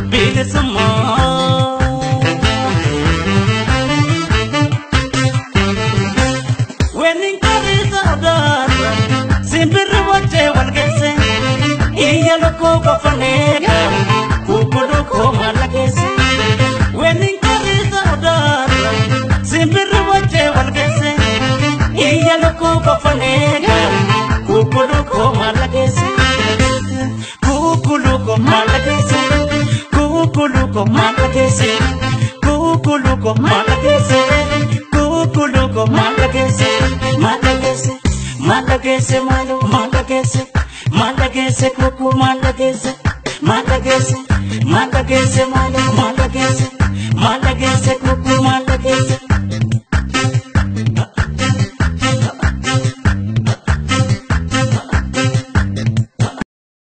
Bilisummaa. lukkuu kofanee kukkuluu koo maalla keessa. Weenin kariisa odaarra simbirri wajjee wal geesse. Iyya lukkuu kofanee kukkuluu koo maalla keessa. Kukkuluu koo maalla keessa. Kukkuluu koo maalla keessa. Kukkuluu koo maalla keessa. Kukkuluu koo maalla keessa. Maalla keessa. Maalla keessa maaloo maalla keessa. Maalla keessa kukkuu maalla keessa. Maalla keessa. Maalla keessa maaloo maalla keessa. Maalla keessa kukkuu maalla keessa.